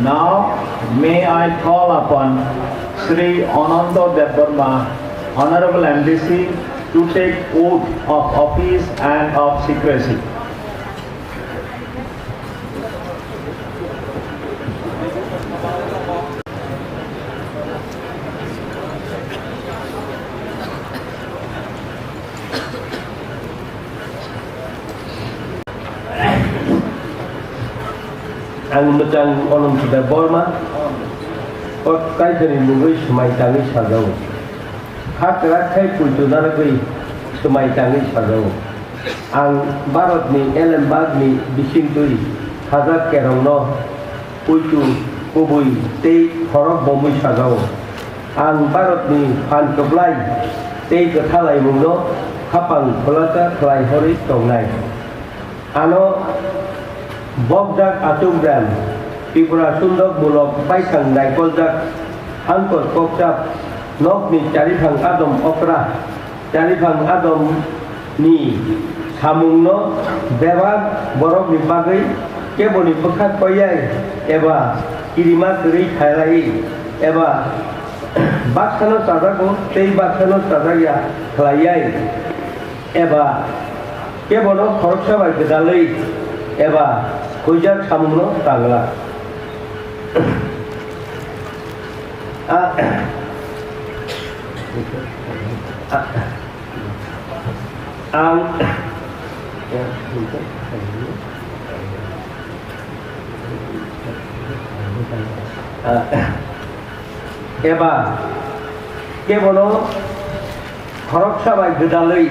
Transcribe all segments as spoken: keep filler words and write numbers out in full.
Now, may I call upon Shri Ananta Debbarma, Honorable M D C, to take oath of office and of secrecy. Ang mwchang Ananta Debbarma, o Kaitorni mungwi swmai tangwi sajao. Kha kwrak khai puitu narwgwi swmai tangwi sajao. Ang Bharatni elembakni bisingtwi sajak kerongno puitu kubui tei khorok bomwi sajao. Ang Bharatni phan kwplai tei kwthalaimungno khapang khulasa khlai horwi tongnai. Ano bokjak achukbrem, Tripura sundok mulok baithang naikoljak, hangkor kokchap, nokni chariphang adom okra, chariphang adom ni samungno bebak borokni bagwi keboni bwkha koiyai eba kirima kwrwi khailai eba baksano chajago tei baksano chajakya khlaiyai eba kebono khoroksa bai gwdalwi eba huijak samungno tangla. A-, a-, ang, a-, eba kebono khoroksa bai gwdalwi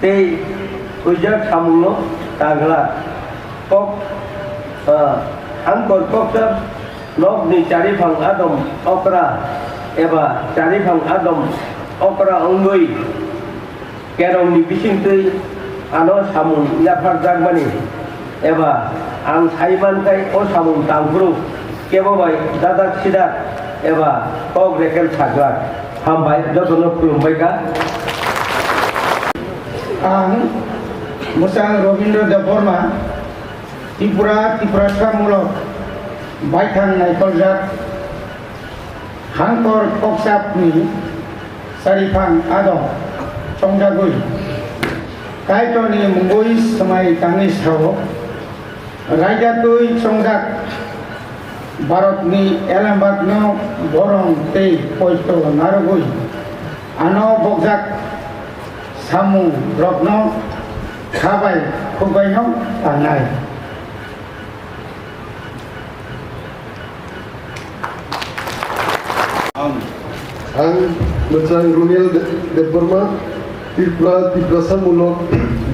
tei huijak samungno tangla. Kok, ah, ang kok koksa nokni chariphang adom okra eba chariphang adom okra wngwi kerongni bisingtwi ano samung yapharjakmani eba ang sai mankhai o samung tangphuru kebo bai dadak sidak eba kok rekel saglak. Hambai, jotono khulumbai kha. Ang mwchang Robindra Debbarma, Tripura, Tiprasa mulok baithang naikoljak, hangkor kokchapni chariphang adom chongjagwi Kaitorni mungwi swmai tangwi sao, raida twi chongjak Bharatni elembakno borom tei poito narwgwi ano bokjak samung rokno kha bai khuk baino tangnai. Ang, ang mwchang Runil De-, Debbarma, Tripura, Tiprasa mulok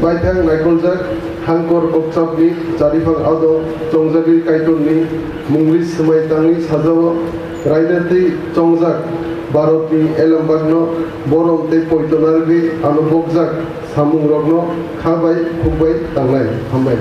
baithang naikoljak, hangkor kokchapni chariphang adom chongjagwi Kaitorni mungwi swmai tangwi sajao, raida twi chongjak Bharatni elembakno borom tei poito narwgwi ano bokjak samungrokno kha bai khuk bai tangnai. Hambai.